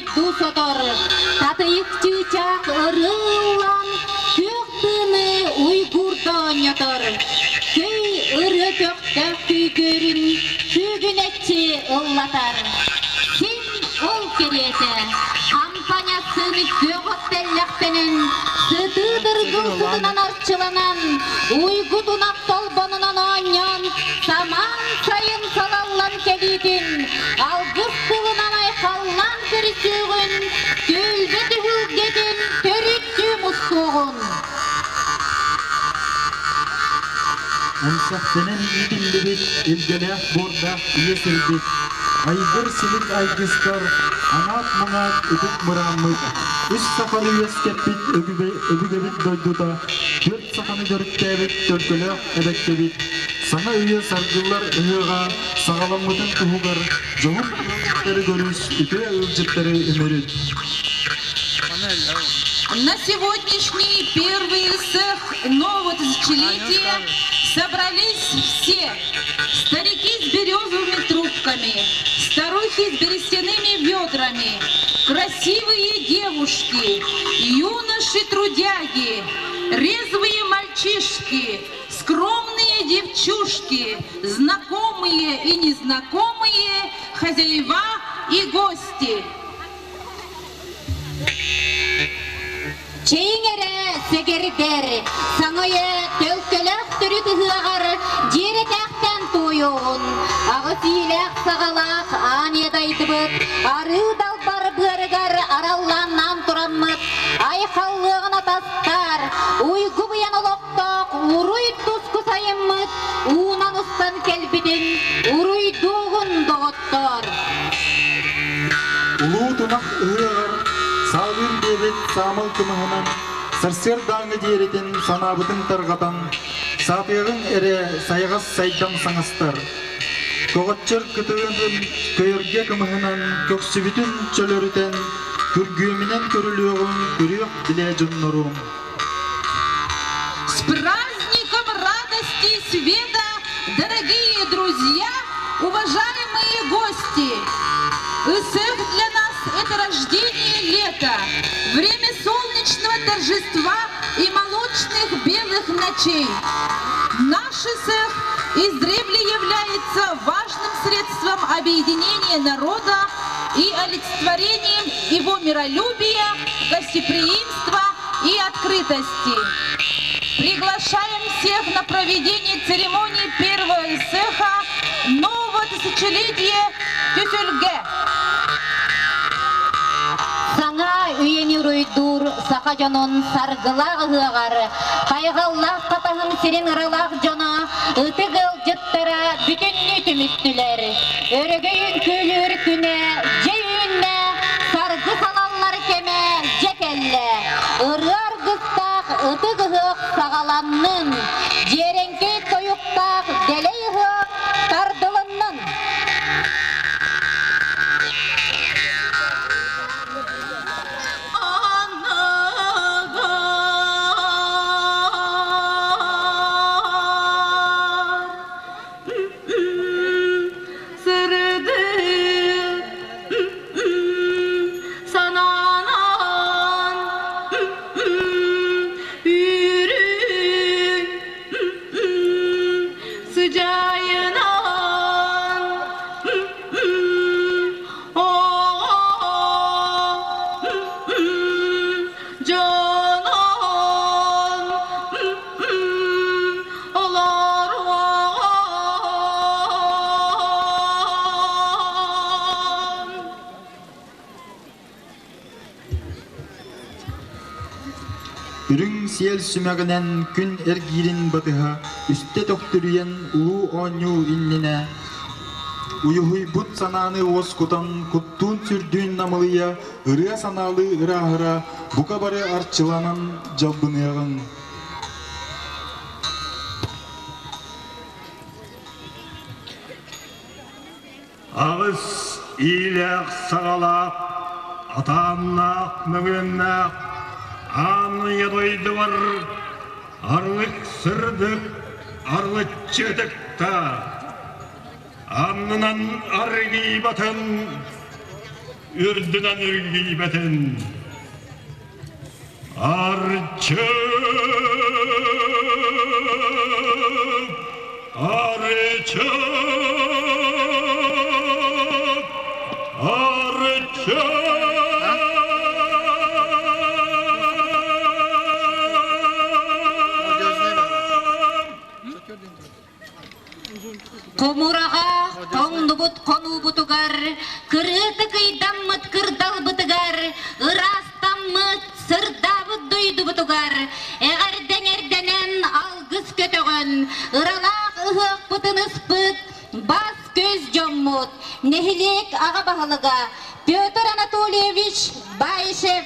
уруйдуу сотор, татыйык чыычаах ырыа ыллаан, күөх тыыны уйгуурда оонньотор, көй ырыа көхтөөх күйгүөрүн күүгүнэччи ыллатар. Син ол кэриэтэ, хампаньасын күөх от тэллэхтэнэн, сытыы дыргыл сытынан арчыланан, уйгу тунах толбонунан оонньоон, самаан сайын салаллан кэлиитин, алгыс тылынан айхаллаан көрүсүөҕүн, түөлбэ түһүлгэтин төрүттүү мустуоҕун. Эмсэхтэнэн иитиллибит илгэлээх буордаах ийэ сирбит, айгыр-силик айгыстар, аҥаат-муҥаат ытык мырааммыт, үс саханы үөскэппит өбүгэбит дойдута, түөрт саханы төрүттээбит төлкөлөөх эбэккэбит, саҥа үйэ саргыллар ыһыаҕа саҕаламмытын туһугар дьоһун ыалдьыттары көрүс, үтүө ыалдьыттары үмүрүт. На сегодняшний первый цех нового тысячелетия собрались все. Старики с березовыми трубками, старухи с берестяными ведрами, красивые девушки, юноши-трудяги, резвые мальчишки, скромные девчушки, знакомые и незнакомые, хозяева и гости. Чэйиҥ эрэ, сэгэрдэр, саҥа үйэ төлкөлөөх төрүт ыһыаҕар дьиэрэтээхтэн туойуоҕун, аҕыс иилээх саҕалаах аан ийэ дайдыбыт, арыы далбар быарыгар араллааннаан тураммыт, айхаллыаҕын атастар, уйгу быйан олохтоох уруй туску сайыммыт уунан устан кэлбитин уруйдуугун, доҕоттоор! Улуу тунах ыһыаҕар саалыыр диэбит саамал кымыһынан сарсыардааҥҥы диэритин санаабытын тарҕатан, саатыаҕыҥ эрэ сайаҕас сайдам саҥастар. Көҕөччөр кытыгын көйөргө кымыһынан көхсүбүтүн чөлөрүтэн, күргүөмүнэн көрүлүөҕүҥ күрүөх билэ дьоннорум. С праздником радости и света, дорогие друзья, уважаемые гости! Ысыах для нас – это рождение лета, время солнечного торжества и молочных белых ночей. Наш Ысыах издревле является важным средством объединения народа и олицетворением его миролюбия, гостеприимства и открытости. Приглашаем всех на проведение церемонии первого Ысыаха нового тысячелетия Түһүлгэ. Саҥа үйэни уруйдуур саха дьонун саргылаах ыһыаҕар хайҕаллаах хатаһын сирин ыралаах дьоно ытык ыалдьыттара бүтүннүү түмүстүлэр. Өрөгөй үҥкүүлүүр күнэ дьэ үүннэ, саргы салаллар кэмэ дьэ кэллэ. Ырыа аргыстаах ытык ыһыах саҕаланнын, дьиэрэҥкэй тойуктаах дэлэй ыһыах тардылыннын! Сырдык санаанан үрүҥ сыдьаайынан дьонон олоруоҕун. Үрүҥ сиэл сүмэҕинэн күн эргиирин батыһа үстэ төхтүрүйэн улуу оонньуу иннинэ уйуһуйбут санааны уоскутан куттуун-сүрдүүн намылыйа ырыа санаалыы ырааһыра бука бары арчыланан дьалбыныаҕыҥ. Аҕыс иилээх саҕалаах, атааннаах мөҥүөннээх аан ийэ дойдубар арлык сырдык арылыччы ытыктаах, аннынан аргыйбатын. үрдүнэн үргүйбэтин. Арчы! Арчы! Арчы! Хомураҕа хоҥнубут хонуубутугар, кырыытык ыйдаммыт кырдалбытыгар, ыраастаммыт, сырдаабыт дойдубутугар эҕэрдэҥ-эрдэнэн алгыс көтөҕөн, ыралаах ыһыахпытын ыспыт бас-көс дьоммут, нэһилиэк аҕа баһылыга Петр Анатольевич Баишев,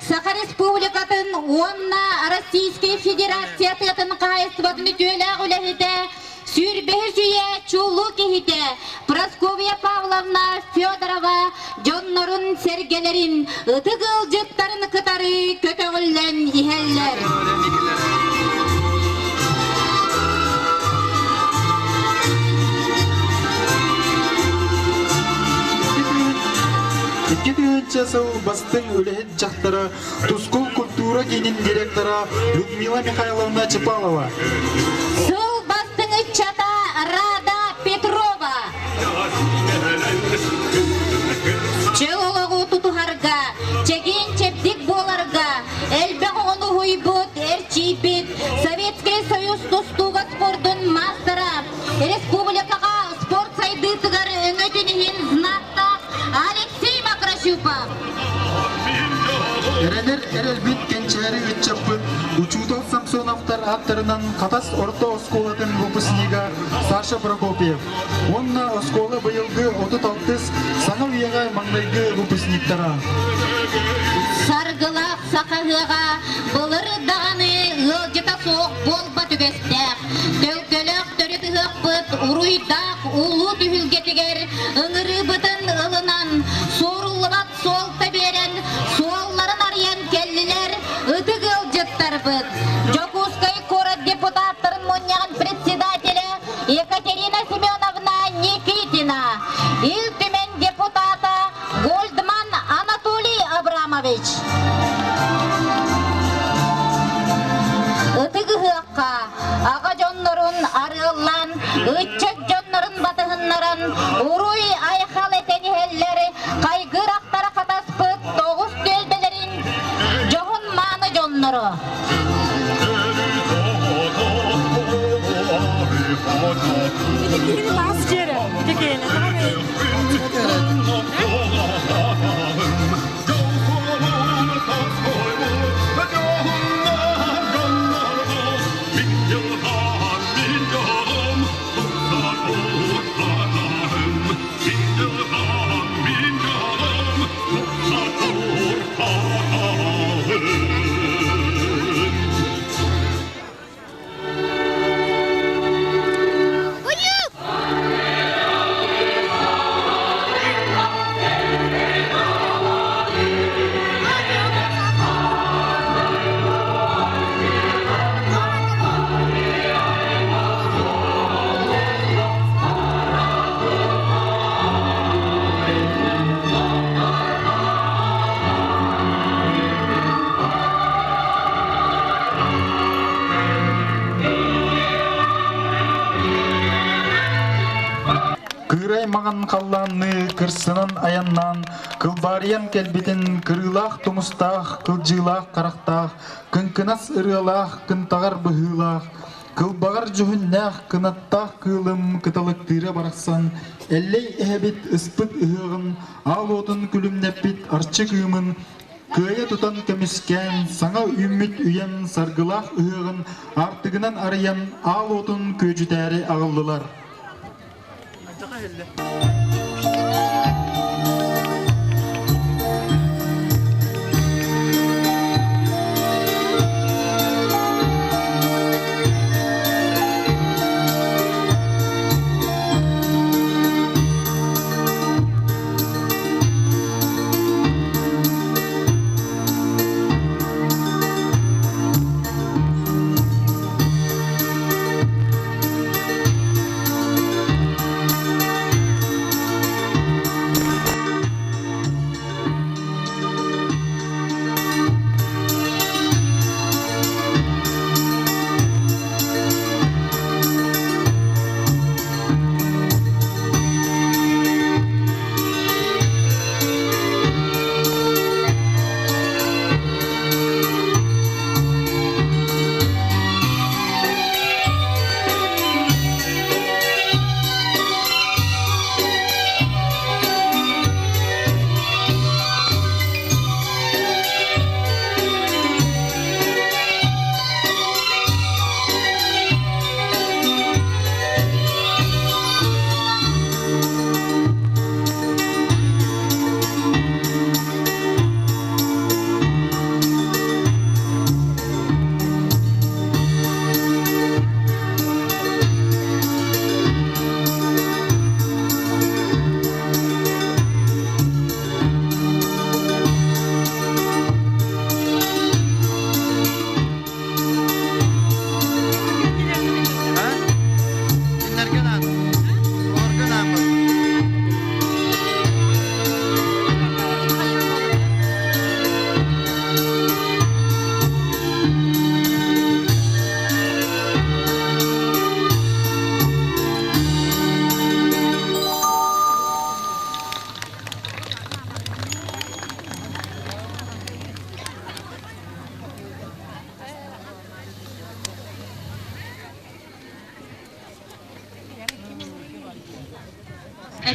Саха Республикатын уонна Российскай Федерация тыатын хаһаайыстыбатын үтүөлээх үлэһитэ, сүүрбэһис үйэ чулуу киһитэ Прасковья Павловна Федорова дьоннорун-сэргэлэрин, ытык ыалдьыттарын кытары көтөҕүллэн иһэллэр. 2000 сыл бастыҥ үлэһит дьахтара Тускул культура киинин директора Людмила Михайловна Чепалова. Сыл бастыҥ ыччата Рада Петрова. Чөл олоҕу тутуһарга, чэгиэн-чэбдик буоларга элбэх оҕону уһуйбут, эрчийбит Советскай Союз тустууга спордун маастара, республикаҕа спорт сайдыытыгар өҥөтүн иһин знактаах Алексей Макрощупов. Эрэнэр эрэлбит кэнчээри ыччаппыт учуутал Самсоновтар ааттарынан Хатас орто оскуолатын выпускнига Саша Прокопьев уонна оскуола быйылгы 36 саҥа үйэҕэ маҥнайгы выпускниктара. Саргылаах саха ыһыаҕа былыр даҕаны ыалдьыта суох буолбат үгэстээх. Төлкөлөөх төрүт ыһыахпыт уруйдаах улуу түһүлгэтигэр ыҥырыыбытын ылынан, суоруллубат суолта биэрэн, суолларын арыйан кэллилэр ытык ыалдьыттарбыт. Дьокуускай куорат депутаттарын мунньаҕын председателэ Екатерина Семеновна Никитина, Ил Түмэн депутата Гольдман Анатолий Абрамович. Ытык ыһыахха аҕа дьоннорун арыаллаан, ыччат дьоннорун батыһыннаран, уруй-айхал этэн иһэллэр, хайгыыр ахтара хатаспыт тоҕус түөлбэлэрин дьоһун-мааны дьонноро. Кыырай маҥан халлаанныы кырсынан айаннаан, кылбаарыйан кэлбитин кырыылаах тумустаах, кылдьыылаах харахтаах, кыҥкынас ырыалаах, кынтаҕар быһыылаах, кылбаҕар дьүһүннээх, кынаттаах кыылым кыталыктыыра барахсан, Эллэй эһэбит ыспыт ыһыаҕын, аал уотун күлүмнэппит арчы кыымын кыайа тутан көмүскээн, саҥа үүммүт үйэм саргылаах ыһыаҕын аартыгынан арыйан аал уотун күөдьүтээри аҕаллылар.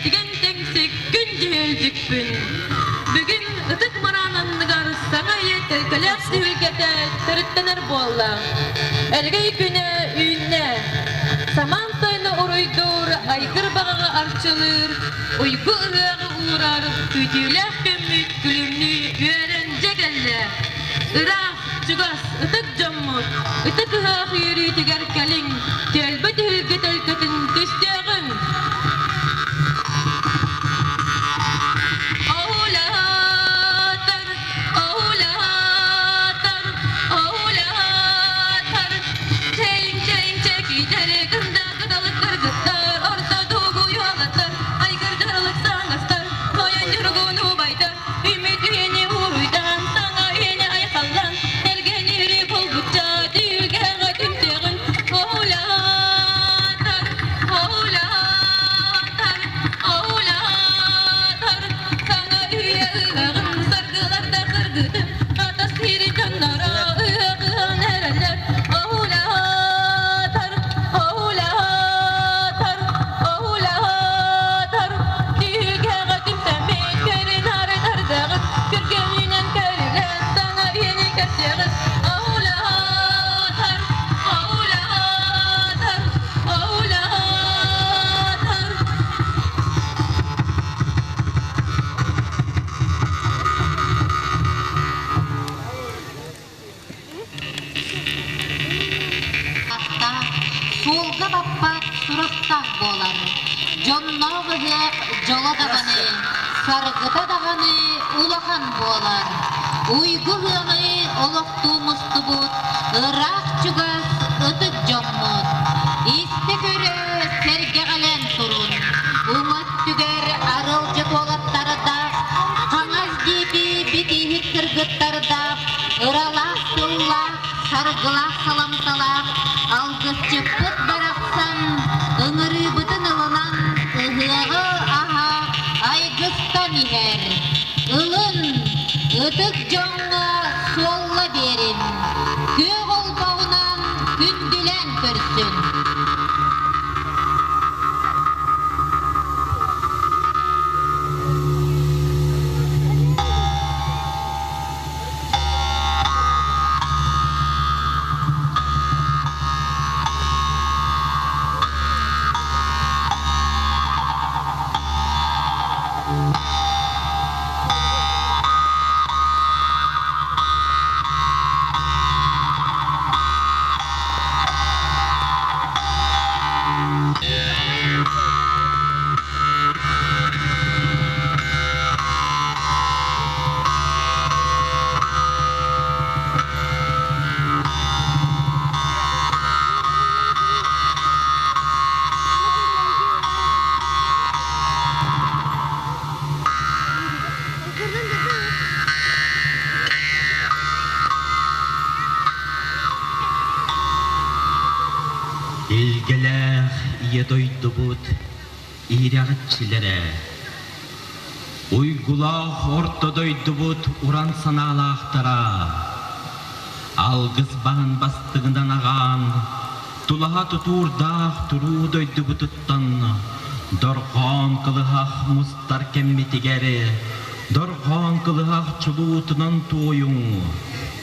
Этигэн тэҥсик күн дьүһүлдьүкпүн. Бүгүн ытык мыраан анныгар саҥа үйэ төлкөлөөх түһүлгэтэ төрүттэнэр буолла. Элгэй күнэ үүннэ. Самаан сайыны уруйдуур, айгыр баҕаҕа арчылыыр, уйгу ыһыаҕы уурар, күүтүүлээх күммүт күлүмнүү үөрэн дьэ кэллэ. Ыраах, чугас, ытык дьоммут, ытык ыһыах үөрүүтүгэр кэлиҥ, түөлбэ түһүлгэ төлкөтүн түстүөҕүҥ! Оулаатар, оулаатар, оулаатар, чэйиҥ, чэйиҥ, чэкийтэр, кында кыталык кыргыттар, орто дуугу уолаттар, айгыр дьаралык саҥастар, тойон дьургун убайдар, Үмит үйэни уруйдаан, саҥа үйэни айхаллаан, тэргэни үрү булбучча, түүлгэҕэ түмсүөҕүн, оулаатар, оулаатар, оулаатар, саҥа үйэ ыһыаҕын, саргыларда саргытын, атас сири дьонноро ыһыах ыһан эрэллэр, оулаатар, оулаатар, оулаатар, Түһүлгэҕэ түмсэммит, көрүн-нары тардаҕыт, күргүөмүнэн көрүлэн, саҥа үйэни көрсүөҕүт. Оулаатар, оулаатар, оулаатар. Аттаах, суолга баппат сурахтаах буолар. Дьонноох ыһыах дьоло даҕаны, саргыта даҕаны улахан буолар. Уйгу ыһыаҕы олохтуу мустубут ыраах-чугас ытык дьоммут. Истэ-көрө сэргэҕэлээн турун. Уҥа өттүгэр арылдьыт уолаттардаах, хаҥас диэки битииһит кыргыттардаах, ыралаах тыллаах, саргылаах саламталаах алгысчыппыт барахсан ыҥырыыбытын ылынан ыһыаҕы аһа айгыстан иһэр. Ылын, ытык дьоҥҥо суолла биэрин, күөх олбоҕунан күндүлээн көрсүн. Илгэлээх ийэ дойдубут иһирэҕиччилэрэ, уйгулаах орто дойдубут уран санаалаахтара, алгыс баһын бастыҥынан аҕаан, тулаһа тутуурдаах туруу дойдубутуттан дорҕоон кылыһах мустар кэммитигэр дорҕоон кылыһах чулуутунан туойуҥ,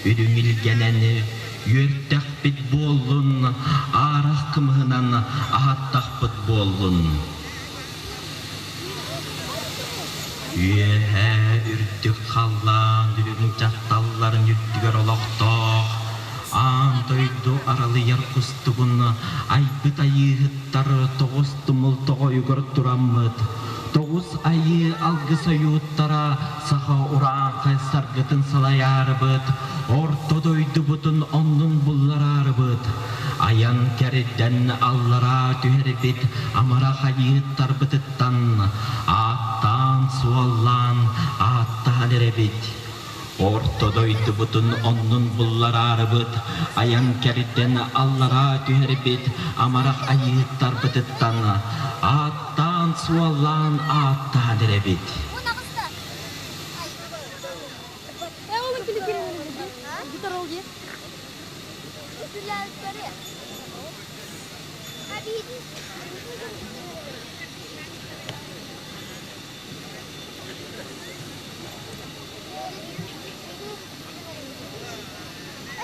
үрүҥ илгэнэн үөртэхпит буоллун, аарах кымыһынан аһаттахпыт буоллун. Үөһээ үрдүк халлаан үрүҥ дьахталларын үрдүгэр олохтоох аан дойду аралыйар кустугун айбыт айыыһыттар тоҕус тумул тоҕойугар тураммыт, тоҕус айыы алгыс ойууттара саха урааҥхай саргытын салайаарыбыт, орто дойдубутун оннун буллараарыбыт, айан кэрдэн аллараа түһэрбит амарах айыыттарбытыттан ааттаан-суоллаан ааттаһан эрэбит. Орто дойдубутун оннун буллараарыбыт, айан кэрдэн аллараа түһэрбит амарах айыыттарбытыттан ааттаан-суоллаан ааттаһан эрэбит.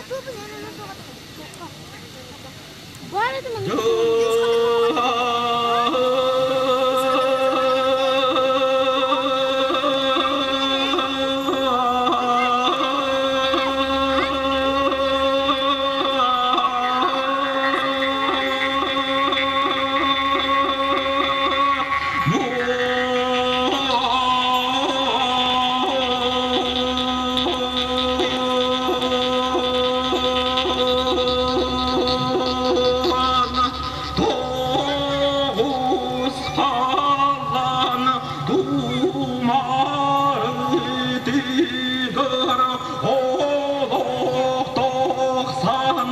Тоғыз қалан тумар тигір олох тоқсандар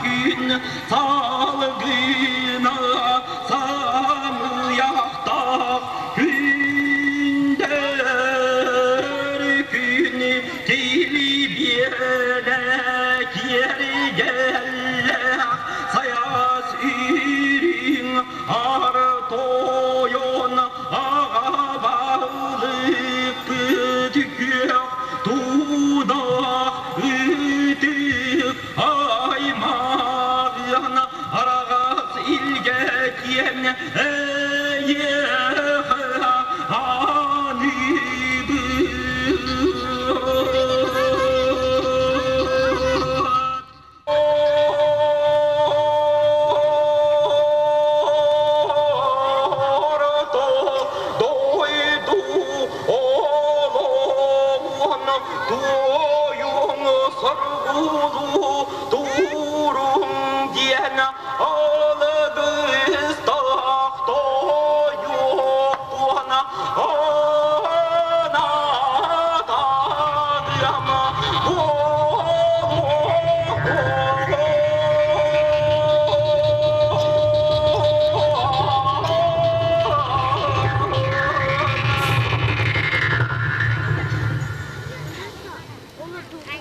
күн салгына самыяқтақ күндер күн телебиеле кергеллэх саяс үрүҥ ар тойон аҕа балыкпыт күөх тунах ытык аймаҕын араҕас илгэ киэн эйиэхэ аныыбын. Орто дойду олоҕун туойуҥ соргулуу туруҥ диэн алгыстаах тойуохпун анаатаҕым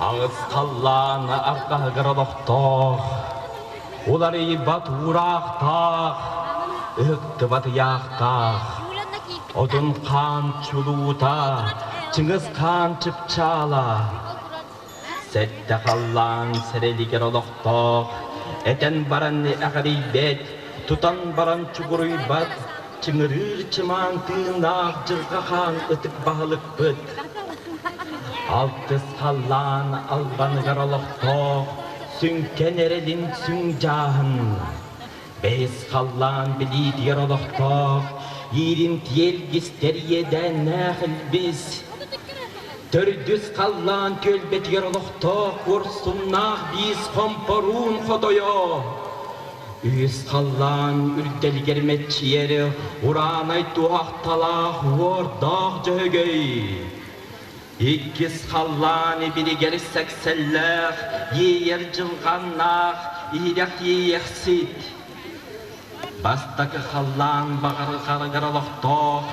Аҕыс халлаан арҕаһыгар олохтоох, уларыйбат уураахтаах, ыһыктыбат ыйаахтаах, Одун хаан чулуута, Чыҥыс хаан чыпчаала, Сэттэ халлаан сэрэлигэр олохтоох, этэн баран эҕэрийбэт, тутан баран чугуруйбат, чыҥырыыр чымаан тыыннаах дьылҕа хаан ытык баһылыкпыт. Алтыс халлаан албаныгар олохтоох, сүҥкэн эрэлин сүҥ дьааһын. Бэһис халлаан билиитигэр олохтоох, ииримтийэ илгистэр иэдээннээх илбис. Төрдүс халлаан түөлбэтигэр олохтоох куорсуннаах биис хомпоруун хотойо. Үһүс халлаан үрдэлигэр мэччийэр ураанай туһахталаах уордаах дьөһөгөй. Иккис халлаан ибиригэр сэксэллээх, иэйэр дьылҕаннаах, иһирэх иэйэхсит. Бастакы халлаан баҕарҕарыгар олохтоох,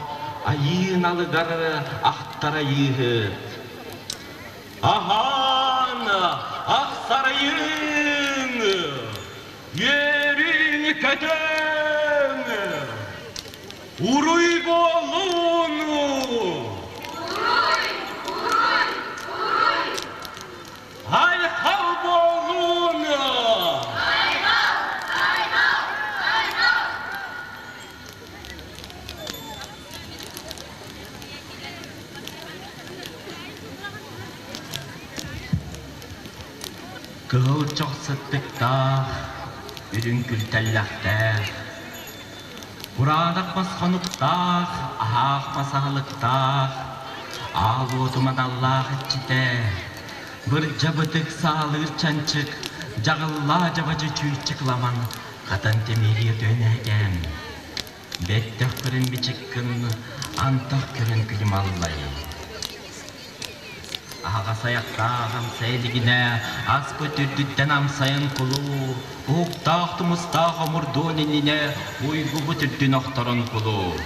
айыын алыгар ахтар айыыһыт. Аһаан, ахсарайыҥ, үөрүҥ-көтүҥ! Уруй буоллун! Айхал буоллун! Кыһыл чох сыттыктаах, үрүҥ күлтэллэхтээх, Кураанах мас хонуктаах, аһаах мас аһылыктаах, аал уотум аналлаах иччитэ, бырдьа бытык саалыыр чанчык, дьаҕыллаа дьабадьы чүүччүк ламан, хатан тимириэ түөнэһэкээн. Бэттэх көрөн бичиккин, антах көрөн күлүм аллай. Аһаҕас айахтаах амсай илигинэ, аспыт үрдүттэн амсайан кулу, уһуктаах тумустаах омурдуон иннинэ уйгубут үрдүн охторон кулу.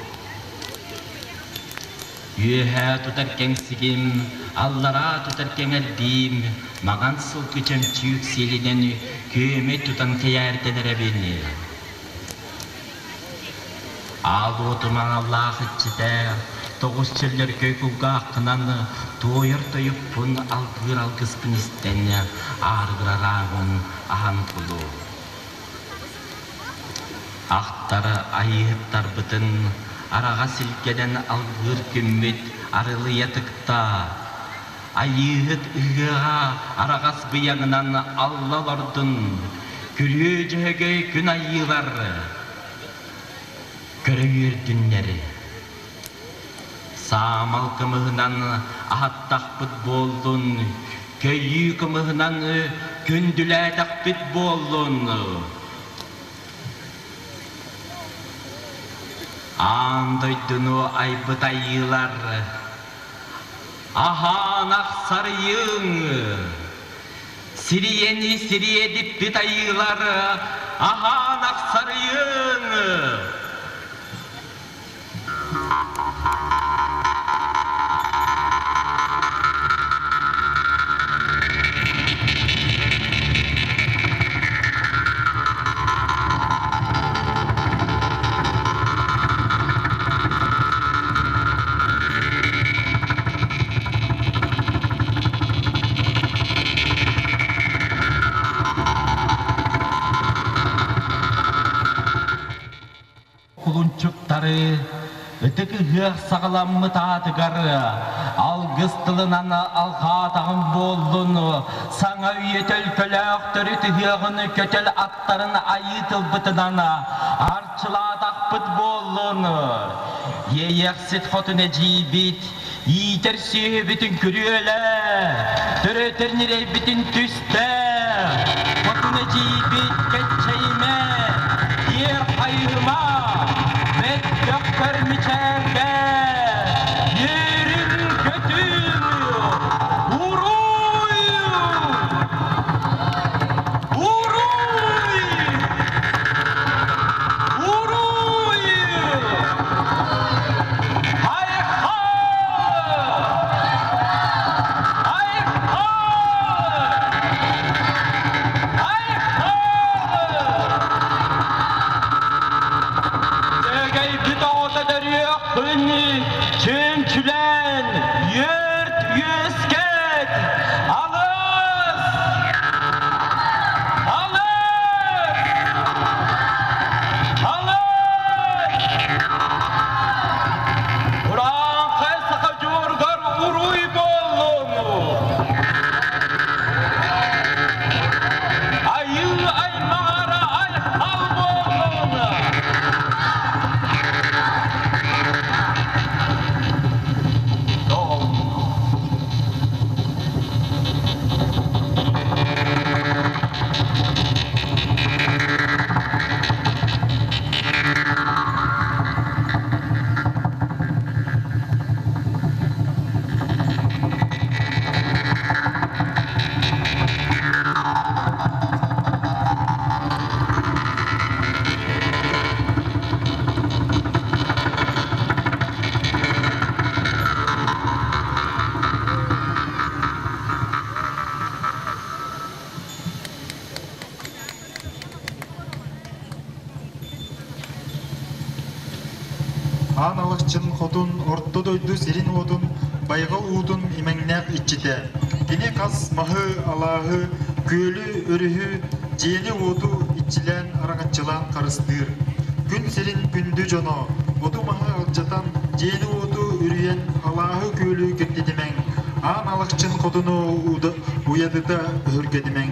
Үөһээ тутар кэҥсигим, аллараа тутар кэҥэрдиим, маҥан сылгы чөмчүүк сиэлинэн күөмэй тутан кэйээрдэн эрэбин. Аал уоту маҥаллаах иччитэ, Тоҕус чөллөркөй кулгааххынан туойар тойукпун алгыыр алгыспын истэн, аарыгырар ааҕын аһан кулу. Ахтар айыыһыттарбытын араҕас илгэнэн алгыыр күммүт арылыйа тыкта. Айыыһыт ыһыаҕа араҕас быйаҥынан алла олордун, күрүө дьөһөгөй күн айыылар көрө үөрдүннэр. Саамал кымыһынан аһаттахпыт буоллун, көйүү кымыһынан күндүлээтэхпит буоллун. Аан дойдуну айбыт айыылар, аһаан ахсарыйыҥ! Сирийэни сириэдиппит айыылар, аһаан ахсарыйыҥ! Кулунчуктары ытык ыһыах саҕаламмыт аатыгар алгыс тылынан алҕаатаҕым буоллун, саҥа үйэ төлкөлөөх төрүт ыһыаҕын көтөл аттарын айыы тылбытынан арчылаатахпыт буоллун. Иэйэхсит хотун эдьиийбит, иитэр сүөһүбүтүн күрүөлэ, төрөтөр ньирэйбитин түстэ, хотун эдьиийбит кэччэйимэ, киэр хайыһыма, мөттөхтөр мичээргэ, үөрүн-көтүн, уруй! Уруй! Уруй! Дьэгэйбит оҕото төрүөххүн чүмчүлэн үөрт үөскэт алыс алыс алыс Урааҥхай саха дьуоругар уруй буоллун! Айыы аймаҕара айхал буоллун! Аан Алахчын хотун орто дойду сирин-уотун, байҕал уутун имэҥнээх иччитэ. Кини хас маһы, алааһы, күөлү, өрүһү, дьиэни-уоту иччилээн араҥаччылаан харыстыыр. Күн сирин күндү дьоно, оту-маһы алдьатан, дьиэни-уоту үрүйэн, алааһы, күөлү киртитимэҥ, Аан Алахчын хотуну уйадыта өһүргэтимэҥ.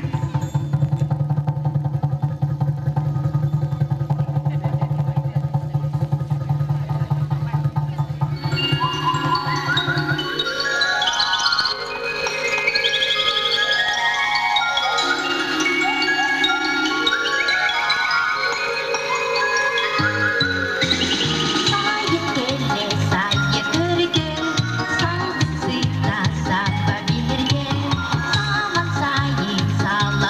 Сайын кэллэ, сайын көргө, салгын сыта саппа биэргэ, саман сайын.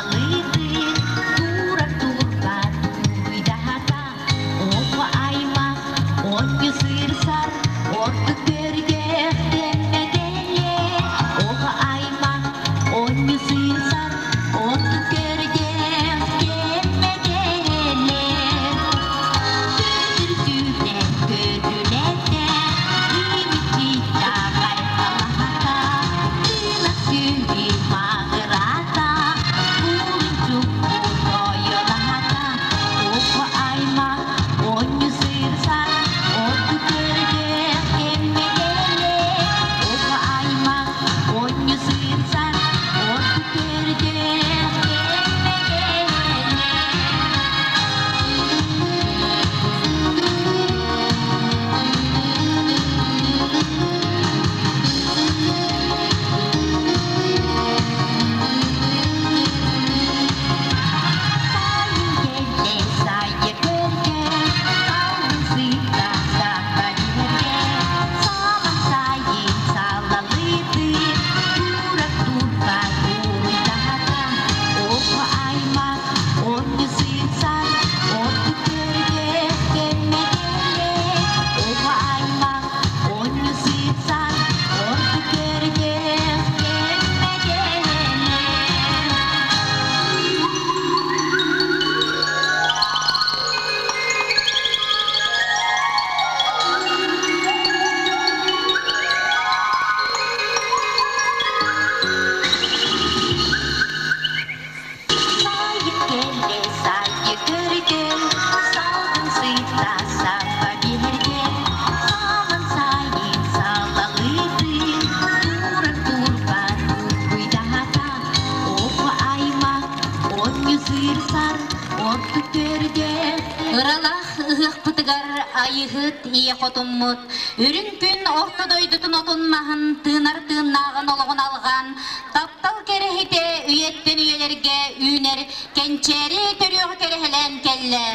Айыыһыт ийэ хотуммут, үрүҥ күн орто дойдутун отун-маһын тыынар тыыннааҕын олоҕун алҕаан, таптал кэрэһитэ үйэттэн үйэлэргэ үүнэр кэнчээри төрүөҕү кэрэһэлээн кэллэ.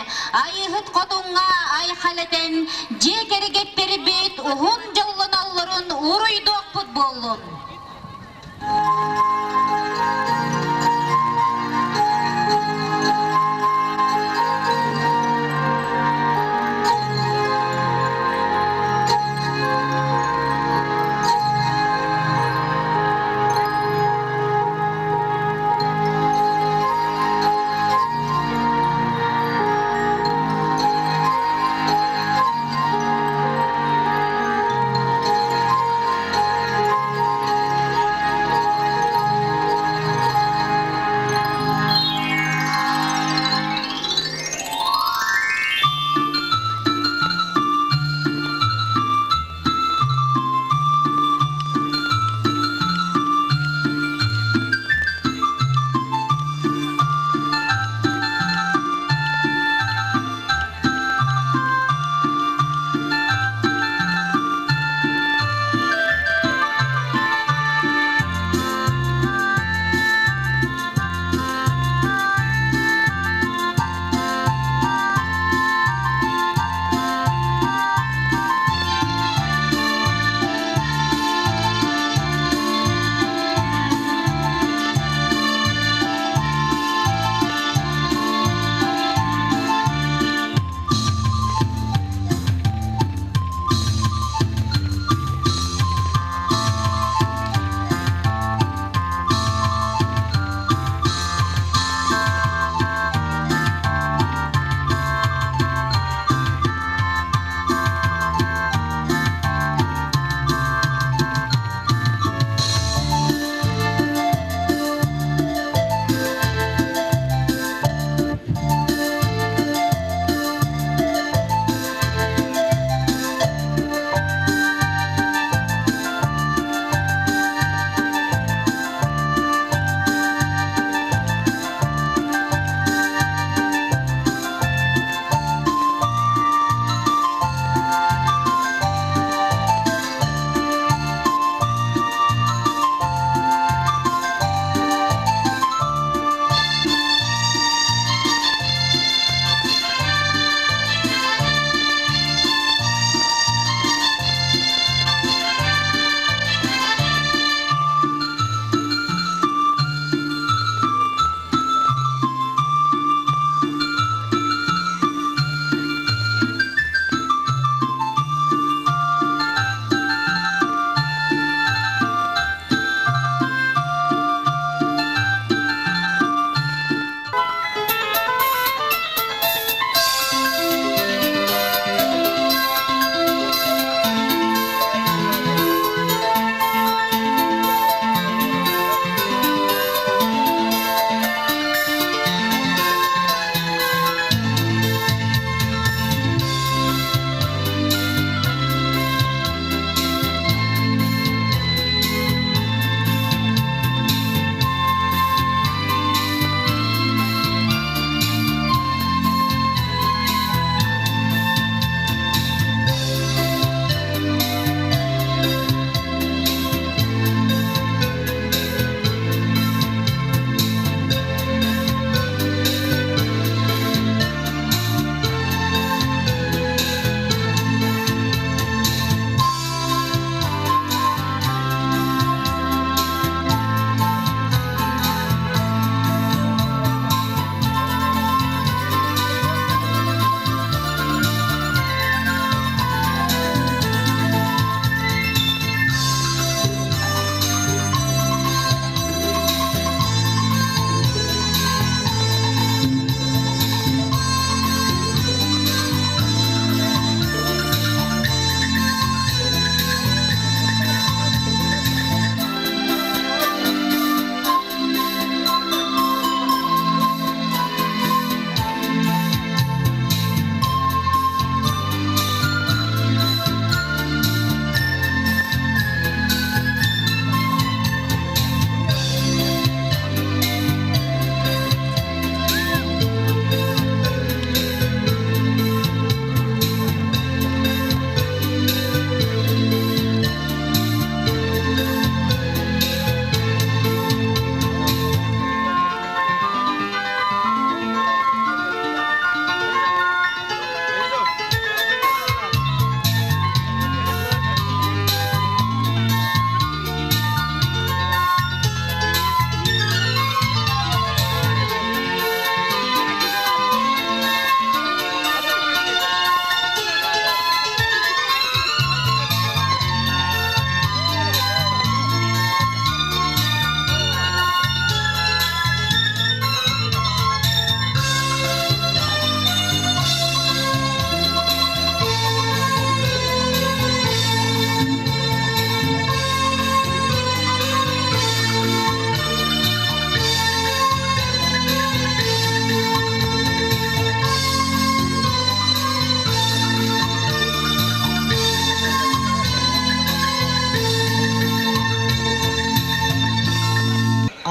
Айыыһыт хотуҥҥа айхал этэн, дьиэ кэргэттэрбит уһун дьоллоноллорун уруйдуохпут буоллун.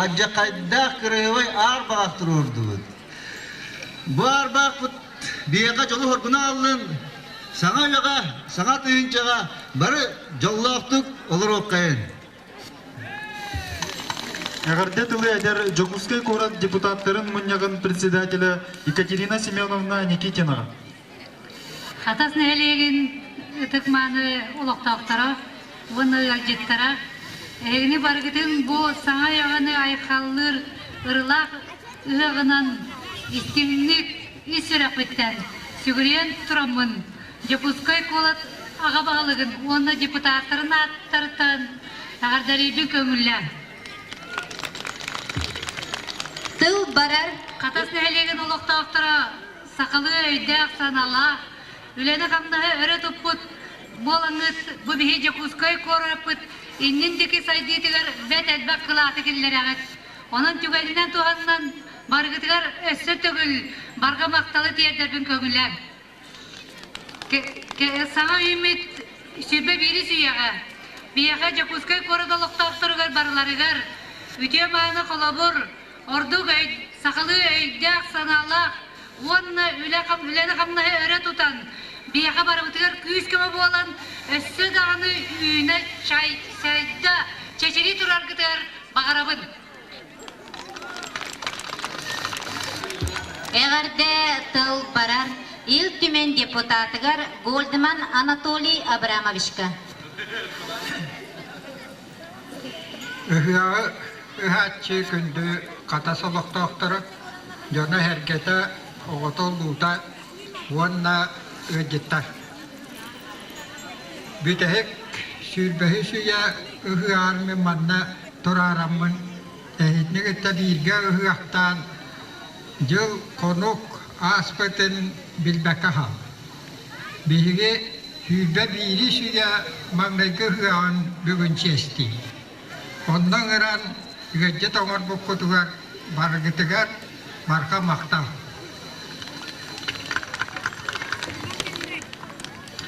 Алдьархайдаах кырыһыбай аар баҕах туруордубут. Бу аар баҕахпыт биһиэхэ дьолу-соргуну аҕаллын, саҥа үйэҕэ, саҥа тыһыынчаҕа бары дьоллоохтук олоруоххайын. Эҕэрдэ тылы эдэр Дьокуускай куорат депутаттарын мунньаҕын председателэ Екатерина Семеновна Никитина. Хатас нэһилиэгин ытык-мааны олохтоохторо уонна ыалдьыттара, эһигини барыгытын бу саҥа айаҕаны айхаллыыр ырылаах ыһыаҕынан истиҥник ис сүрэхпиттэн сүгүрүйэн тураммын Дьокуускай куорат аҕа баһылыгын уонна депутаттарын ааттарыттан эҕэрдэлиирбин көҥүллээҥ. Тыл барар. Хатас нэһилиэгин олохтоохторо сахалыы өйдөөх-санаалаах, үлэни-хамнаһы өрө туппут буолаҥҥыт бу биһи Дьокуускай куораппыт иннин диэки сайдыытыгар бэрт элбэх кылааты киллэрэҕит. Онон түгэнинэн туһанан барыгытыгар өссө төгүл барҕа махталы тиэрдэрбин көҥүллээҥ. Саҥа үүммүт 21-ис үйэҕэ биһиэхэ Дьокуускай куорат олохтоохторугар барыларыгар үтүө-мааны холобур, ордук өй, сахалыы өйдөөх-санаалаах уонна үлэни-хамнаһы өрө тутан, биһиэхэ барыбытыгар күүс-көмө буолан, өссө даҕаны үүнэ сайда, чэчирии тураргытыгар баҕарабын. Эҕэрдэ тыл барар Ил Түмэн депутатыгар Гольдман Анатолий Абрамовичка. Ыһыаҕы ыһааччы күндү Хатас олохтоохторо, дьоно-сэргэтэ, оҕото-улуута уонна ыалдьыттар. Бүтэһик сүүрбэһис үйэ ыһыаҕар мин манна тураараммын эһигини кытта бииргэ ыһыахтаан дьыл хонук ааспытын билбэккэ хааллым. Биһиги 21-ис үйэ маҥнайгы ыһыаҕын бүгүн чиэстиибит. Онно ыҥыран ыалдьыт оҥорбуккутугар барыгытыгар барҕа махтал.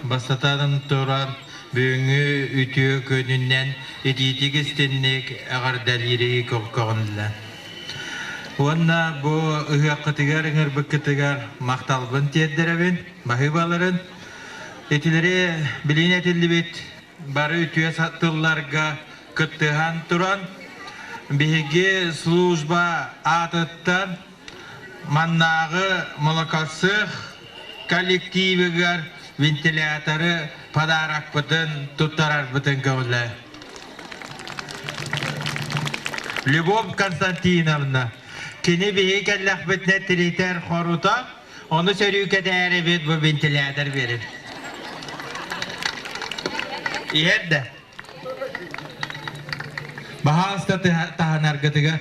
Бастатан туран, бүгүҥҥү үтүө күнүнэн итиитик истинник эҕэрдэлиири көҕүллэ. Уонна бу ыһыаххытыгар ыҥырбыккытыгар махталбын тиэрдэрэбин, баһыыбаларын. Итилэри билиин этиллибит бары үтүө тылларга кыттыһан туран, биһиги служба аатыттан маннааҕы молокосых коллективыгар вентиляторы подарокпытын туттарарбытын көҕүлэ. Любовь Константиновна, кини биһи кэллэхпитинэ тиритэр хорута, ону сөрүүкэтээрибит бу вентилятор берин. Иһэр да. Баһааста таһынаргытыгар.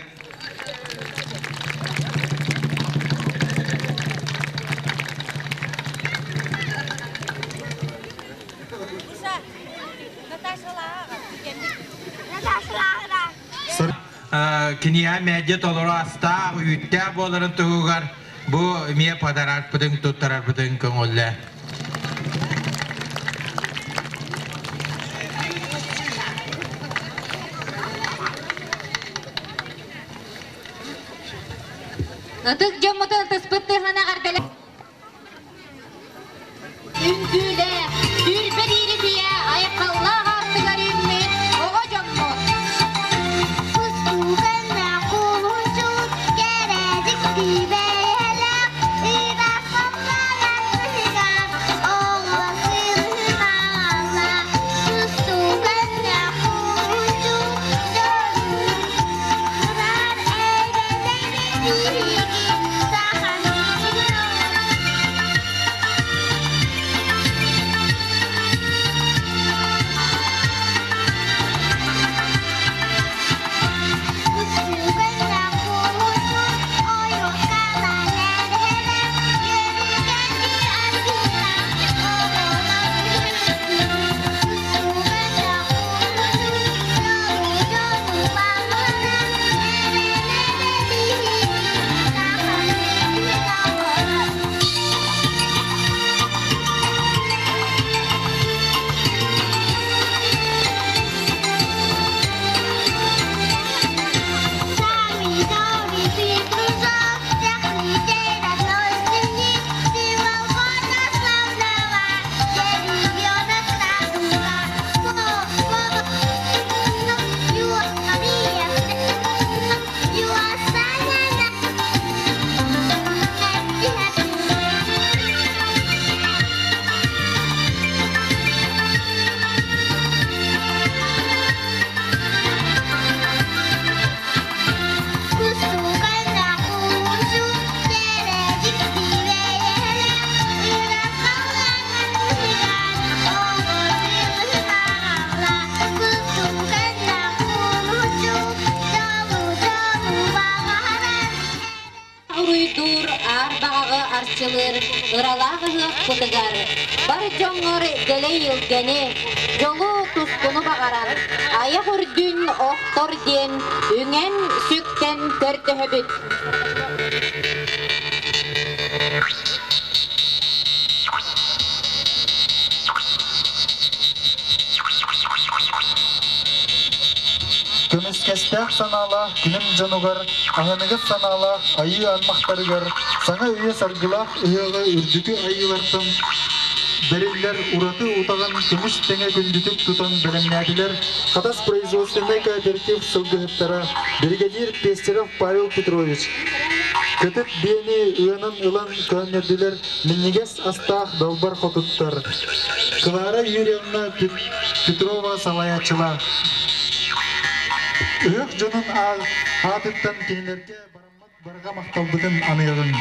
Киниэхэ мээдьэ толору астаах, үүттээх буоларын туһугар бу эмиэ подарарбытын туттарарбытын көҥүллэ. Ытык дьоммутун ытыспыт тыаһынан эҕэрдэлэ Үҥкүүлээх, сүүрбэ бииритийэ айхаллаах аартыгар үүммүт оҕо дьоммут. Кустугана кулунчук кэрэдик бэйэлээх ыраахталлаах сыһыгар оҕо сыһынаала Кустугана кулунчук дьолун турар эбэлэри биһиги саха араҥаччылыыр ыралаах ыһыахпытыгар бар дьоҥҥор дэлэй илгэни, дьолу тускуну баҕаран, айах үрдүн охтор диэн үҥэн-сүктэн көрдөһөбүт. Көмүскэстээх санаалаах күнүм дьонугар, аһыныгас санаалаах айыы аймахтарыгар саҥа үйэ саргылаах ыһыаҕы үрдүкү айыылартан бэриллэр ураты утаҕын көмүс тэҥэ күндүтүк тутан бэлэмнээтилэр Хатас производственнай кооператив сылгыһыттара, биригэдьиир Пестеров Павел Петрович, Кытыт биэни ыанан ылан көөнньөрдүлэр минньигэс астаах далбар хотуттар Клара Юрьевна Петрова салайааччылаах. Ыһыах дьонун аатыттан кинилэргэ бараммат барҕа махталбытын аныаҕыҥ.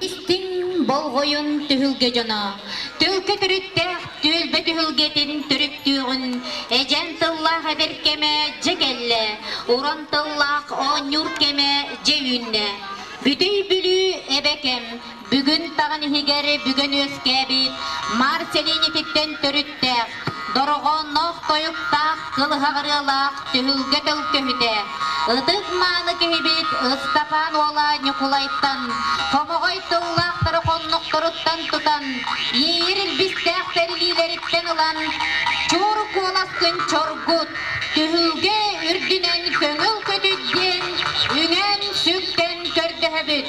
Истиҥ болҕойун түһүлгэ дьоно, төлкө төрүттээх түөлбэ түһүлгэтин төрүттүөҕүн, эдьэн тыллаах эдэр кэмэ дьэ кэллэ, уран тыллаах оонньуур кэмэ дьэ үүннэ. Бүтэй Бүлүү эбэ кэм, бүгүн таҕын иһигэр бүгэн үөскээбит Маар сэлиэнньэтиттэн төрүттээх, дорҕоонноох тойуктаах кылыһаҕырыалаах түһүлгэ төлкөһүтэ, ытык-мааны киһибит Ыстапаан уола Ньукулайтан, хомоҕой тыллаахтары хоннохторуттан тутан, иэйэр илбистээх тэрилиилэриттэн ылан, чуор куоласкын чоргут, түһүлгэ үрдүнэн көҥүл көтүт диэн үҥэн-сүктэн көрдөһөбүт.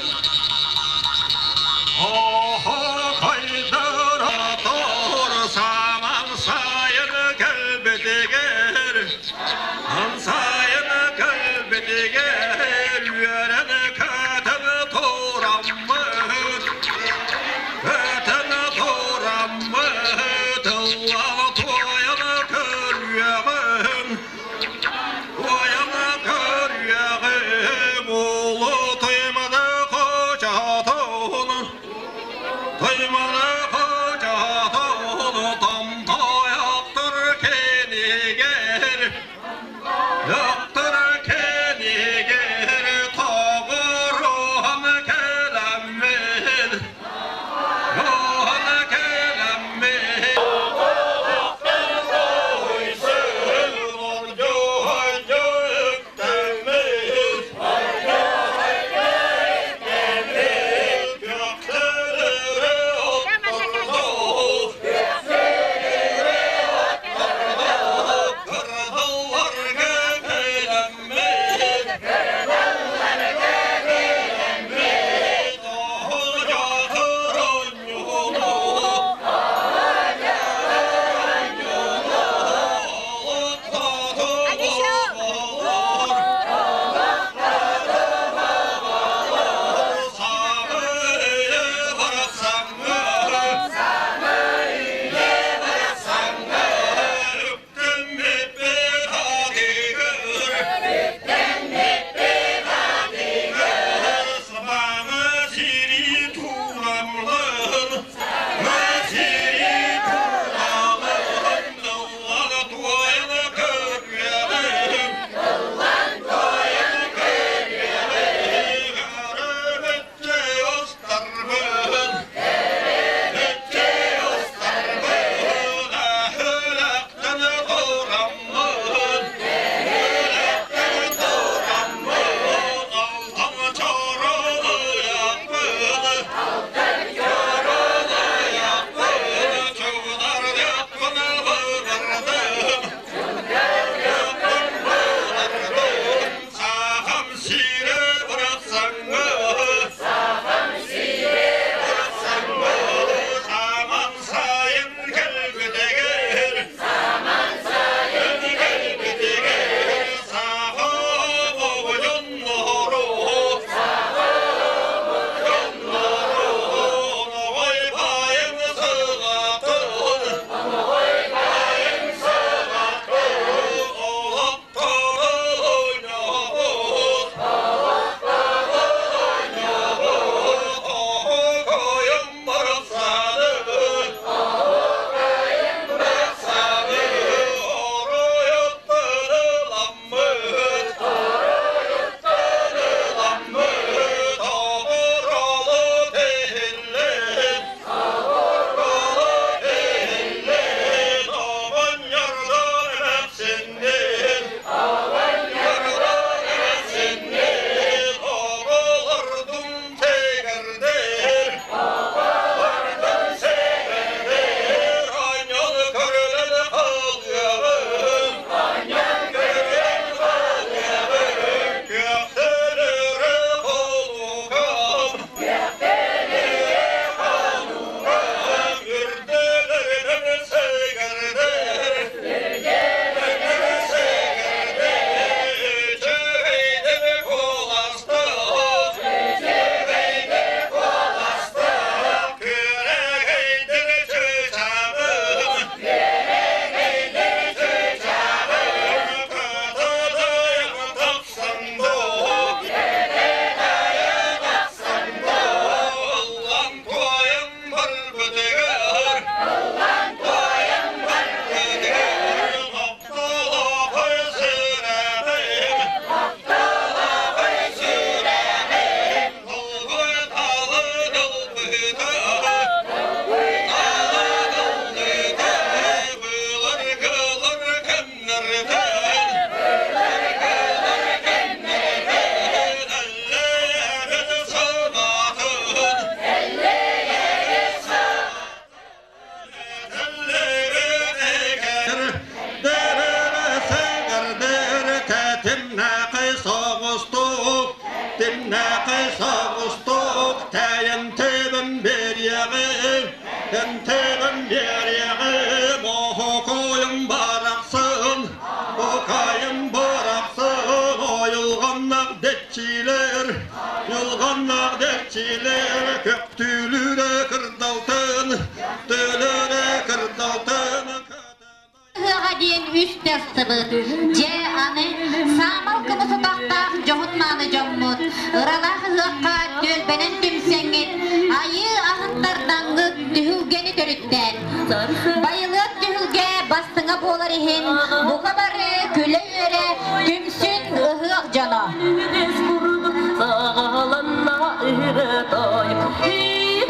Көптүүлүүрэ кырдалтан, төлөрө кырдалтан. Ыһыаҕа диэн үс тастыбыт. Дьэ, аны саамал кымыс утахтаах дьоһун-мааны дьоммут, ыралаах ыһыахха түөлбэнэн түмсэҥҥит, айыы аһын тардаҥҥыт түһүлгэни төрүттээн. Байылыат түһүлгэ бастыҥа буолар иһин бука бары күлэ-үөрэ түмсүн ыһыах дьоно.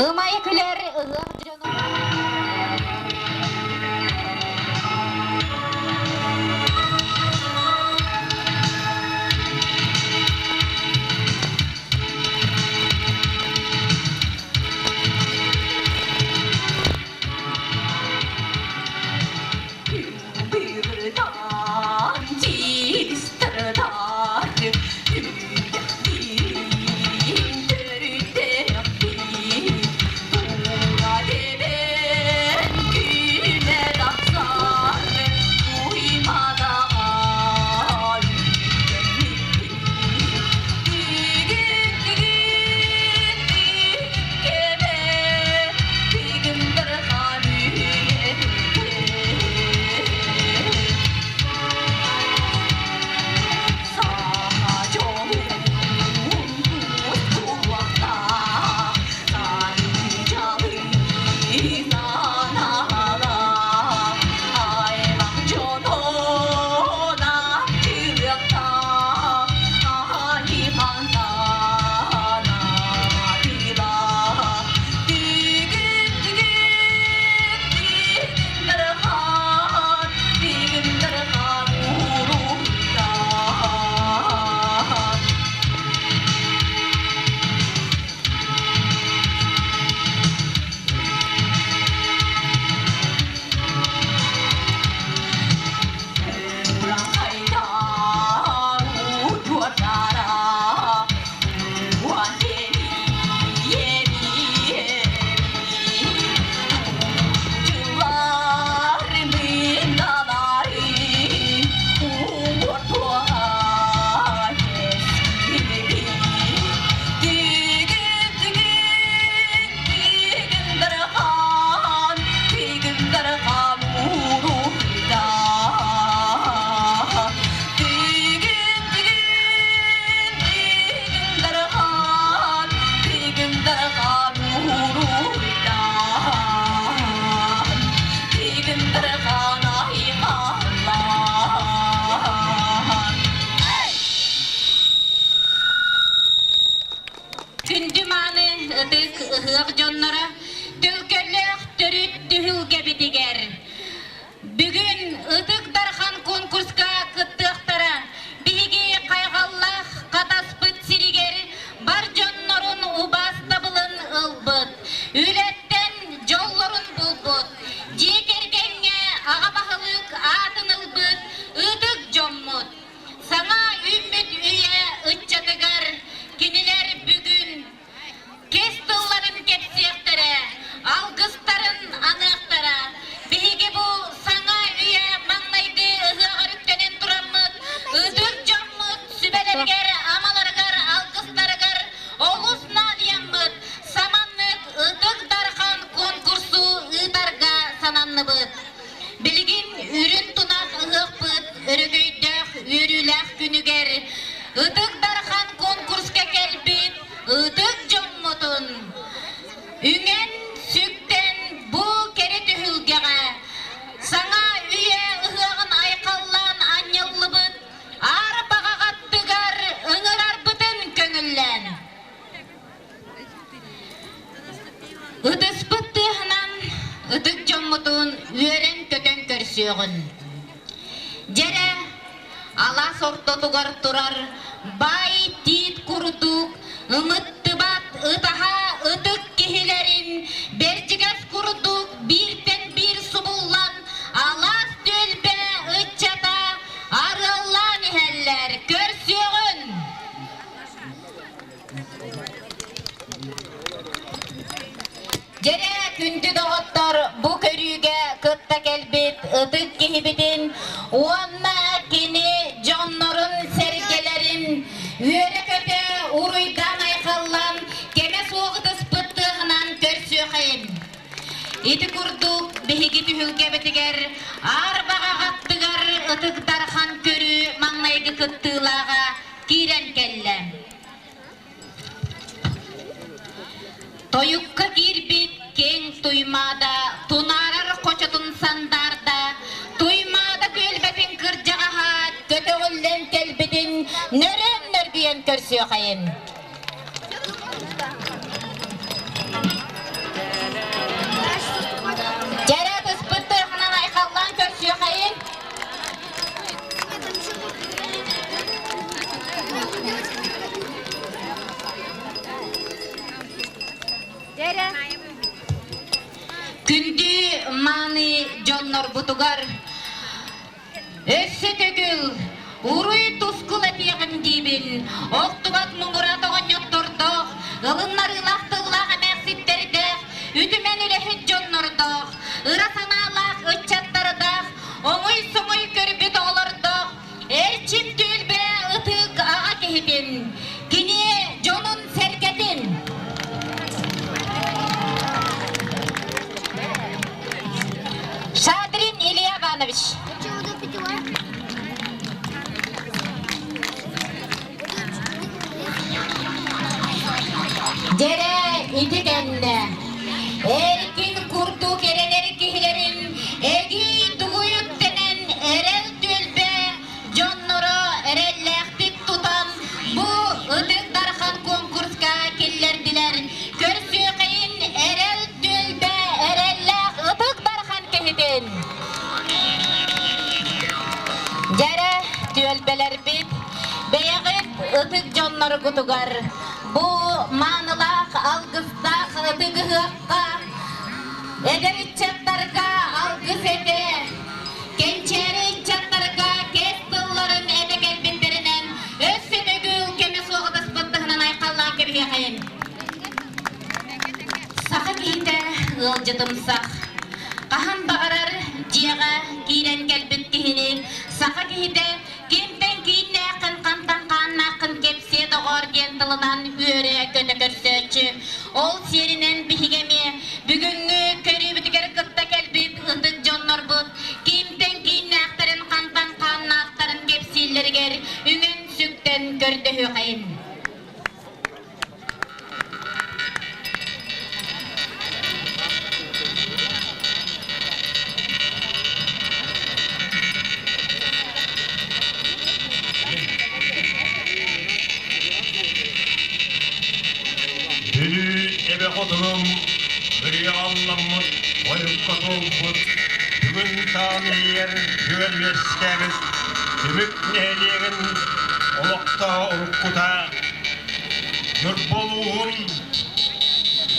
Ымайы күлэр ыһыах дьоно. Күндү мааны ытык ыһыах дьонноро, төлкөлөөх төрүт түһүлгэбитигэр бүгүн Ытык Дархан конкурска кыттыахтара. Биһиги хайҕаллаах Хатаспыт сиригэр бар дьоннорун убаастабылын ылбыт, үлэттэн дьоллорун булбут, дьиэ кэргэҥҥэ аҕа баһылык аатын ылбыт ытык дьоммут. Саҥа үүммүт үйэ ыччатыгар кинилэр бүгүн кэс тылларын кэпсиэхтэрэ, алгыстарын аныахтара. Биһиги бу саҥа үйэ маҥнайгы ыһыаҕар үктэнэн тураммыт, ытык дьоммут сүбэлэригэр, амаларыгар, алгыстарыгар олус наадыйаммыт, саманнык Ытык Дархан конкурсу ыытарга сананныбыт. Билигин үрүн тунах ыһыахпыт өрөгөйдөөх үөрүүлээх күнүгэр Ытык Дархан конкурска кэлбит ытык дьоммутун үҥэн сүктэн бу кэрэ түһүлгэҕэ саҥа үйэ ыһыаҕын айхаллаан анньыллыбыт аар баҕаҕаттыгар ыҥырарбытын көҥүллээн Ытыспыт тыаһынан ытык дьоммутун үөрэн-көтөн көрсүөҕүн. Дьэрэ, алаас ортотугар турар баай тиит курдук ымыттыбат ытаһа ытык киһилэрин бэрдьигэс курдук бииртэн биир субуллан алаас түөлбэ ыччата арыаллаан иһэллэр. Көрсүөҕүн! Дьэрэ, күндү доҕоттор, бу көрүүгэ кытта кэлбит ытык киһибитин уонна кини дьоннорун-сэргэлэрин үөрэ-көтө уруйдаан-айхаллан кэмэ суох ытыспыт тыаһынан. Ити курдук биһиги түһүлгэбитигэр Аар баҕаҕаттыгар Ытык Дархан көрүү маҥнайгы кыттыылааҕа киирэн кэллэ. Тойукка киирбит киэҥ Туймаада тунаарар хочотун сандаарда, Туймаада күөлбэтин кырдьаҕаһа көтөҕүллэн кэлбитин нөрөн нөргүйэн көрсүөхэйин. Дьэрэ ытыспыт тыаһынан айхаллаан көрсүөхэйин. Күндү мааны дьоннорбутугар өссө төгүл уруй-тускул этиэҕим диибин, охтубат муҥурат оҕонньоттордоох, ылыннарыылаах тыллаах эмээхситтэрдээх, үтүмэн үлэһит дьоннордоох, ыра санаалаах ыччаттардаах, оҥой-соҥой көрбүт оҕолордоох, Эрчим түөлбэ ытык аҕа киһитин, кини дьонун-сэргэтин. Шадрин Илья Иванович. Дьэрэ ити кэннэ эркин курдук эрэнэр киһилэрин эгий дугуйуттэнэн эрэл түөлбэ дьонноро эрэллээхтик тутан бу Ытык Дархан конкурска киллэрдилэр. Көрсүөхэйин эрэл түөлбэ эрэллээх Ытык Дархан киһитин. Дьэрэ түөлбэлэрбит бэйэҕит ытык дьонноргутугар бу маанылаах алгыстаах ытык ыһыахха эдэр ыччаттарга алгыс этэ Кэнчээри ыччаттарга кэс тылларын этэ кэлбиттэринэн өссө төгүл кэмэ суох ытыспыт тыһынан айхаллаан кэбиһиэхэйин. Саха киһитэ ыалдьытымсах. Хаһан баҕарар дьиэҕэ киирэн кэлбит киһини саха киһитэ кимтэн кииннээххин, хантан хааннааххын кэпсиэ доҕоор диэн тылынан үөрэ-көтө көрсөөччү. Ол сиэринэн биһиги эмиэ бүгүҥҥү көрүүбүтүгэр кытта кэлбит ытык дьоннорбут кимтэн кииннээхтэрин, хантан хааннаахтарын кэпсииллэригэр үҥэн-сүктэн көрдөһүөхэйин. Бүлүү эбэ хотунум ырыаҕа ылламмыт, ойукка туолбут, бүгүн таан иһийэр күөл үөскээбит Түмүк нэһилиэгин олохтооҕо уруккута Ньурба улууһун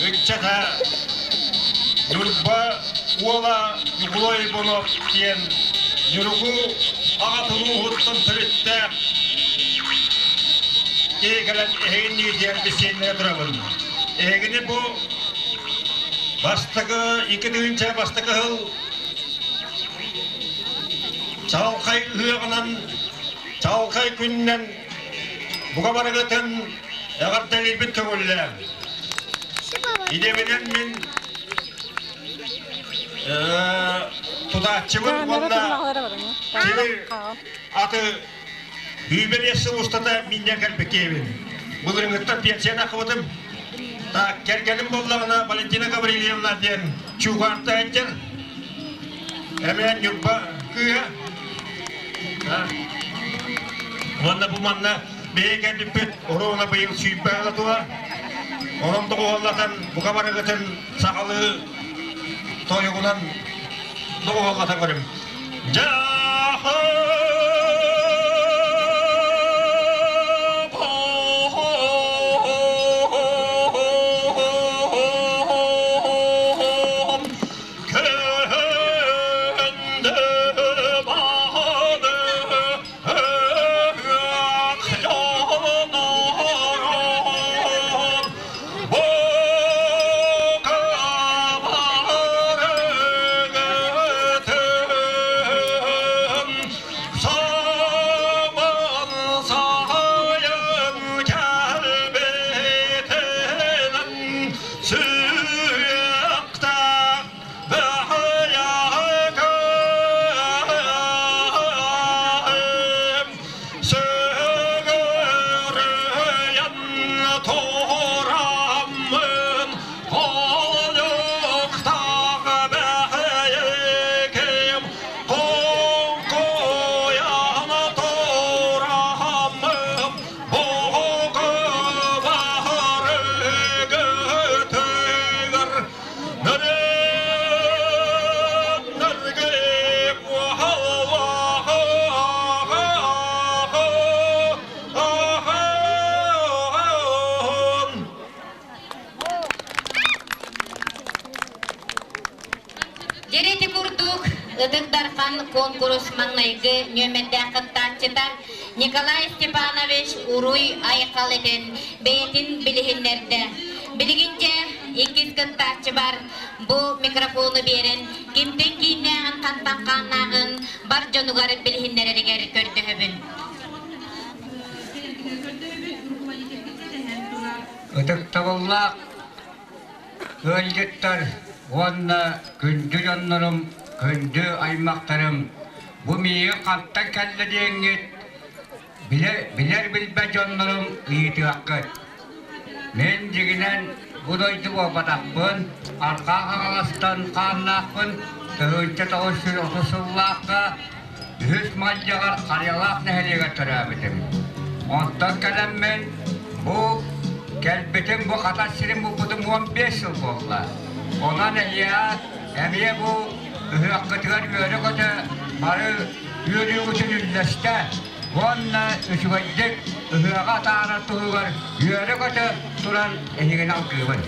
ыччата Ньурба уола Ньукулай Иванов диэн Ньургу аҕатын ууһуттан төрүттээх киһи кэлэн эһигиннии диэн бисиэннэрэ турабын. Эһигини бу бастакы 2000 бастакы сыл чаҕылхай ыһыаҕынан, чаҕылхай күнүнэн бука барыгытын эҕэрдэлиирбит көҥүллээх. Идэбинэн мин тутааччыбын уонна тимир аты Үүбэлиэс сыл устата минньэн кэлбиккиэбин. Былырыҥҥыттан пенсияны ахыбытым. Так, кэргэним буоллаҕына Валентина Гаврильевна диэн Чугаанта сылдьар. Эмиэ Ньурба кыыһа. Уонна бу манна биһиги кэлбиппит оруона быйыл сүүрбэ ыла тула. Онон доҕуһуоллатан бука барыгытын сахалыы тойугунан доҕуһуоллатан көрүм. Дьэ ити курдук Ытык Дархан куонкурус маҥнайгы нүөмэрдээх кыттааччыта Николай Степанович Уруй Айхал этэн бэйэтин билиһиннэрдэ. Билигин дьэ иккис кыттааччы бар бу микрофону биэрэн кимтэн кииннээҕин хантан хааннааҕын бар дьонугар билиһиннэрэригэр көрдөһөбүн. Ытыктабыллаах Ыалдьыттар уонна күндү дьоннорум, күндү аймахтарым, бу миигин хантан кэллэ диэҥҥит билэр-билбэт дьоннорум ыйытыаххыт. Мин дьиҥинэн бу дойду буолбатахпын, Арҕаа Хаҥаластан хааннаахпын, 1930 сыллаахха үһүс Малдьаҕар Харыйалаах нэһилиэгэр төрөөбүтүм. Онтон кэлэммин бу кэлбитим бу Хатас сирин булбутум 15 сыл буолла. Онон эһиэхэ эмиэ бу ыһыаххытыгар үөрэ-көтө бары үөрүүгүтүн үллэстэ уонна үчүгэйдик ыһыаҕы атаарар туһугар үөрэ-көтө туран эһигини алгыыбын.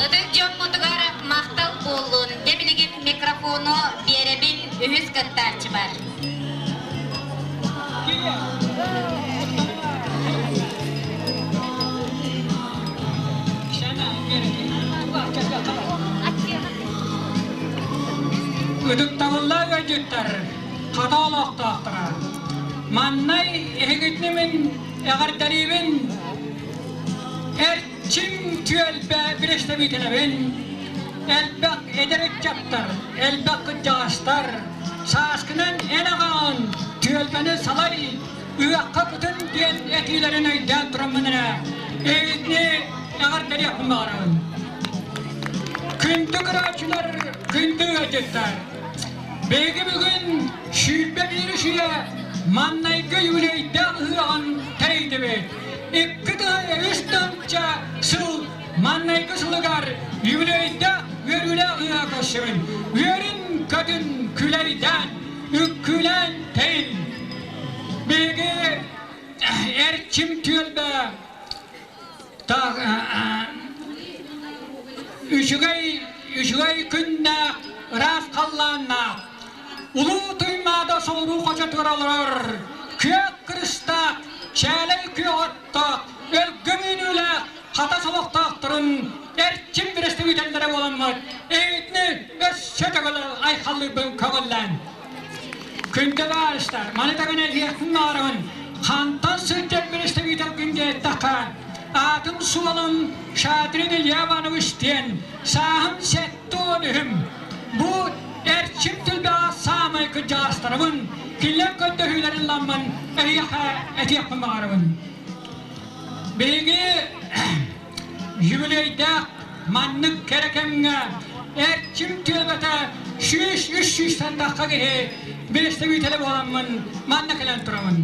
Ытык дьоммутугар махтал буоллун. Дьэ билигин микрофону биэрэбин үһүс кыттааччыбар. Ытыктабыллаах ыалдьыттар, хата олохтоохторо. Маннай эһигитини мин эҕэрдэлиибин Эрчим түөлбэ представителэбин, элбэх эдэр ыччаттар, элбэх кырдьаҕастар, сааскынан эн аҕаҕын түөлбэни салай, ыахха кутун диэн этиилэрин өйдөөн тураммын эрэ, эһигитини эҕэрдэлиэхпин баҕарабын. Күндү көрөөччүлэр, күндү ыалдьыттар! Биһиги бүгүн 21 үйэ маннайгы юбилейдаах ыһыаҕын тэрийдибит. Икки тыһы үс тыһыынча сыл маннайгы сылыгар юбилейдаах үөрүүлээх ыһыаҕа көрсөбүн. Үөрүн-көтүн күлэйдээн, үккүүлээн тэйин. Биһиги эрчим түөлбэ Үчүгэй, үчүгэй күннээх, ыраас халлааннаах, Улуу Туймаада соҕуруу хочотугар олорор күөх кырыстаах, чээлэй күөх оттоох, өлгөм үүнүүлээх Хатас олохтоохторун эрчим бэрэстэбиитэллэрэ буоламмыт эһигини өссө төгүл айхаллыырбын көҕүллээн. Күндү баарыстар, маны тэҥэ этиэхпин баҕарабын, хантан сылдьар бэрэстэбиитэлгин диэтэххэ, аатым-суолум Шадрин Илья Иванович диэн, сааһым 73. Бу эрчим түлбэҕэ саамай кырдьаҕастарабын, кинилэр көрдөһүүлэрин ламмын эһиэхэ этиэхпин баҕарабын. Биһиги Юбилейдаах маннык кэрэ кэмҥэ эрчим түөлбэтэ 103 сүүстэн тахха киһи бэрэстэбиитэлэ буоламмын манна кэлэн турабын.